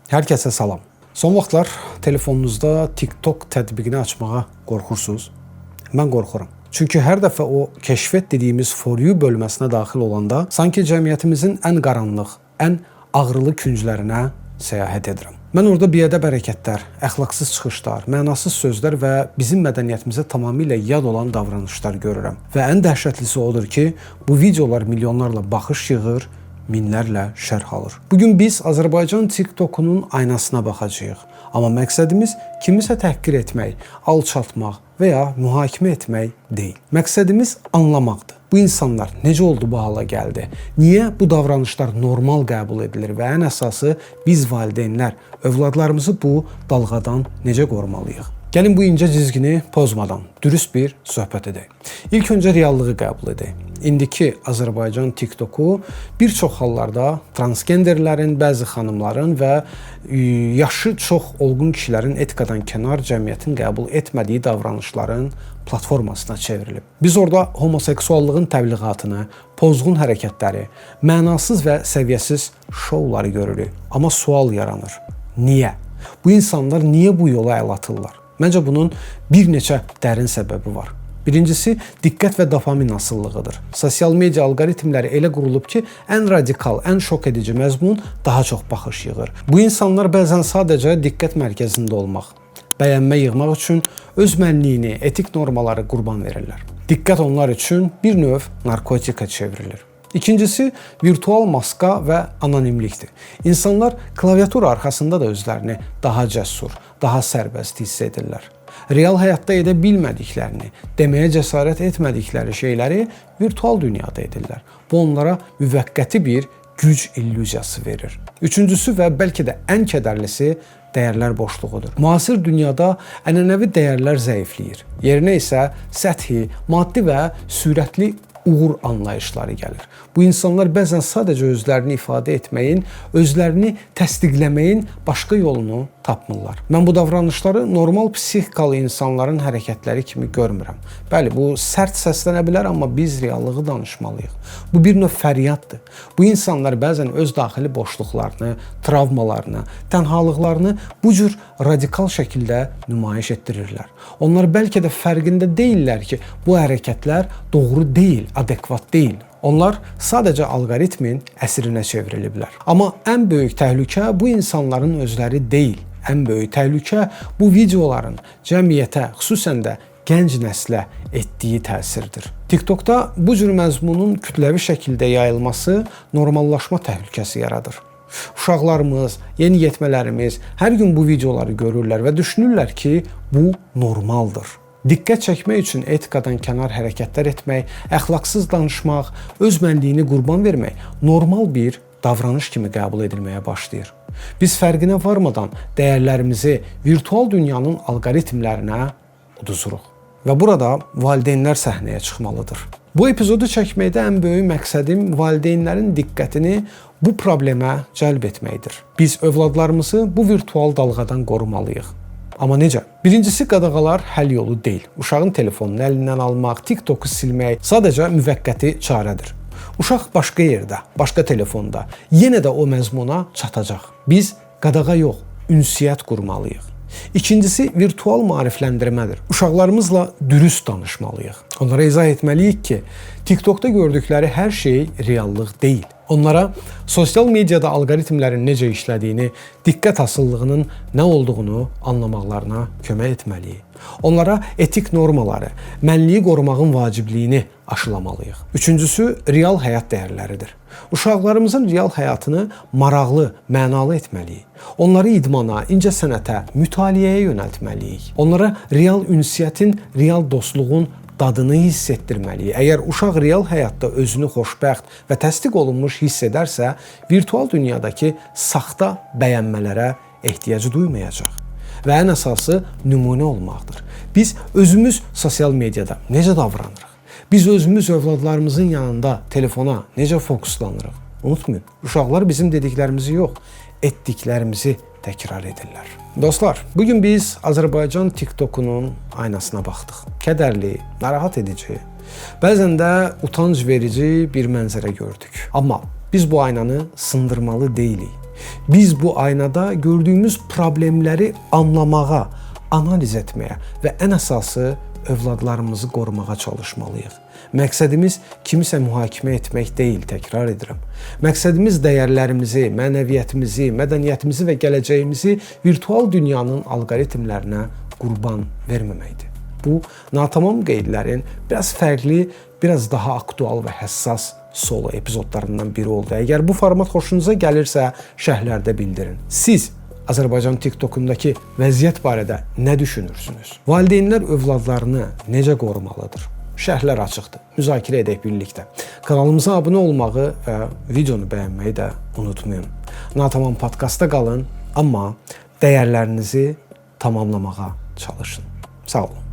Hər kəsə salam. Son vaxtlar telefonunuzda TikTok tətbiqini açmağa qorxursunuz? Mən qorxuram. Çünki hər dəfə o keşfiyyat dediyimiz For You bölməsinə daxil olanda sanki cəmiyyətimizin ən qaranlıq, ən ağrılı künclərinə səyahət edirəm. Mən orada biədəb hərəkətlər, əxlaqsız çıxışlar, mənasız sözlər və bizim mədəniyyətimizə tamamilə yad olan davranışlar görürəm. Və ən dəhşətlisi odur ki, bu videolar milyonlarla baxış yığır, minlərlə şərh alır. Bu gün biz Azərbaycan TikTokunun aynasına baxacağıq. Amma məqsədimiz kimisə təhqir etmək, alçaltmaq və ya mühakimə etmək deyil. Məqsədimiz anlamaqdır. Bu insanlar necə oldu bu hala gəldi? Niyə bu davranışlar normal qəbul edilir və ən əsası, biz valideynlər övladlarımızı bu dalğadan necə qorumalıyıq? Gəlin bu incə cizgini pozmadan dürüst bir söhbət edək. İlk öncə reallığı qəbul edək. İndiki Azərbaycan TikToku bir çox hallarda transgenderlərin, bəzi xanımların və yaşı çox olğun kişilərin etikadan kənar, cəmiyyətin qəbul etmədiyi davranışların platformasına çevrilib. Biz orada homoseksuallığın təbliğatını, pozğun hərəkətləri, mənasız və səviyyəsiz şouları görürük. Amma sual yaranır. Niyə? Bu insanlar niyə bu yola əl atırlar? Məncə bunun bir neçə dərin səbəbi var. Birincisi, diqqət və dopamin asılılığıdır. Sosial media alqoritmləri elə qurulub ki, ən radikal, ən şok edici məzmun daha çox baxış yığır. Bu insanlar bəzən sadəcə diqqət mərkəzində olmaq, bəyənmə yığmaq üçün öz mənliyini, etik normaları qurban verirlər. Diqqət onlar üçün bir növ narkotika çevrilir. İkincisi, virtual maska və anonimlikdir. İnsanlar klaviatura arxasında da özlərini daha cəsur, daha sərbəst hiss edirlər. Real həyatda edə bilmədiklərini, deməyə cəsarət etmədikləri şeyləri virtual dünyada edirlər. Bu onlara müvəqqəti bir güc illüziyası verir. Üçüncüsü və bəlkə də ən kədərlisi dəyərlər boşluğudur. Müasir dünyada ənənəvi dəyərlər zəifləyir. Yerinə isə səthi, maddi və sürətli uğur anlayışları gəlir. Bu insanlar bəzən sadəcə özlərini ifadə etməyin, özlərini təsdiqləməyin başqa yolunu tapmırlar. Mən bu davranışları normal psixikalı insanların hərəkətləri kimi görmürəm. Bəli, bu sərt səslənə bilər, amma biz reallığı danışmalıyıq. Bu bir növ fəryaddır. Bu insanlar bəzən öz daxili boşluqlarını, travmalarını, tənhalıqlarını bu cür radikal şəkildə nümayiş etdirirlər. Onlar bəlkə də fərqində deyillər ki, bu hərəkətlər doğru deyil, adekvat deyil. Onlar sadəcə alqoritmin əsirinə çevriliblər. Amma ən böyük təhlükə bu insanların özləri deyil. Ən böyük təhlükə bu videoların cəmiyyətə, xüsusən də gənc nəslə etdiyi təsirdir. TikTokda bu cür məzmunun kütləvi şəkildə yayılması normallaşma təhlükəsi yaradır. Uşaqlarımız, yeniyetmələrimiz hər gün bu videoları görürlər və düşünürlər ki, bu normaldır. Diqqət çəkmək üçün etikadan kənar hərəkətlər etmək, əxlaqsız danışmaq, öz mənliyini qurban vermək normal bir davranış kimi qəbul edilməyə başlayır. Biz fərqinə varmadan dəyərlərimizi virtual dünyanın alqoritmlərinə uduzuruq. Və burada valideynlər səhnəyə çıxmalıdır. Bu epizodu çəkməkdə ən böyük məqsədim valideynlərin diqqətini bu problemə cəlb etməkdir. Biz övladlarımızı bu virtual dalğadan qorumalıyıq. Amma necə? Birincisi, qadağalar həll yolu deyil. Uşağın telefonunu əlindən almaq, TikToku silmək sadəcə müvəqqəti çarədir. Uşaq başqa yerdə, başqa telefonda yenə də o məzmuna çatacaq. Biz qadağa yox, ünsiyyət qurmalıyıq. İkincisi, virtual maarifləndirmədir. Uşaqlarımızla dürüst danışmalıyıq. Onlara izah etməliyik ki, TikTokda gördükləri hər şey reallıq deyil. Onlara sosial mediada alqoritmlərin necə işlədiyini, diqqət asılılığının nə olduğunu anlamaqlarına kömək etməliyik. Onlara etik normaları, mənliyi qorumağın vacibliyini aşılamalıyıq. Üçüncüsü, real həyat dəyərləridir. Uşaqlarımızın real həyatını maraqlı, mənalı etməliyik. Onları idmana, incəsənətə, mütaliəyə yönəltməliyik. Onlara real ünsiyyətin, real dostluğun dadını hiss etdirməliyik. Əgər uşaq real həyatda özünü xoşbəxt və təsdiq olunmuş hiss edərsə, virtual dünyadakı saxta bəyənmələrə ehtiyacı duymayacaq. Və ən əsası nümunə olmaqdır. Biz özümüz sosial mediada necə davranırıq? Biz özümüz övladlarımızın yanında telefona necə fokuslanırıq? Unutmayın, uşaqlar bizim dediklərimizi yox, etdiklərimizi təkrar edirlər. Dostlar, bu gün biz Azərbaycan TikTokunun aynasına baxdıq. Kədərli, narahat edici, bəzən də utanc verici bir mənzərə gördük. Amma biz bu aynanı sındırmalı deyilik. Biz bu aynada gördüyümüz problemləri anlamağa, analiz etməyə və ən əsası övladlarımızı qorumağa çalışmalıyıq. Məqsədimiz kimisə mühakimə etmək deyil, təkrar edirəm. Məqsədimiz dəyərlərimizi, mənəviyyətimizi, mədəniyyətimizi və gələcəyimizi virtual dünyanın alqoritmlərinə qurban verməməkdir. Bu natamam qeydlərin biraz fərqli, biraz daha aktual və həssas solo epizodlarından biri oldu. Əgər bu format xoşunuza gəlirsə, şərhlərdə bildirin. Siz Azərbaycan TikTokundakı vəziyyət barədə nə düşünürsünüz? Valideynlər övladlarını necə qorumalıdır? Şərhlər açıqdır. Müzakirə edək birlikdə. Kanalımıza abunə olmağı və videonu bəyənməyi də unutmayın. Natamam podkastda qalın, amma dəyərlərinizi tamamlamağa çalışın. Sağ olun.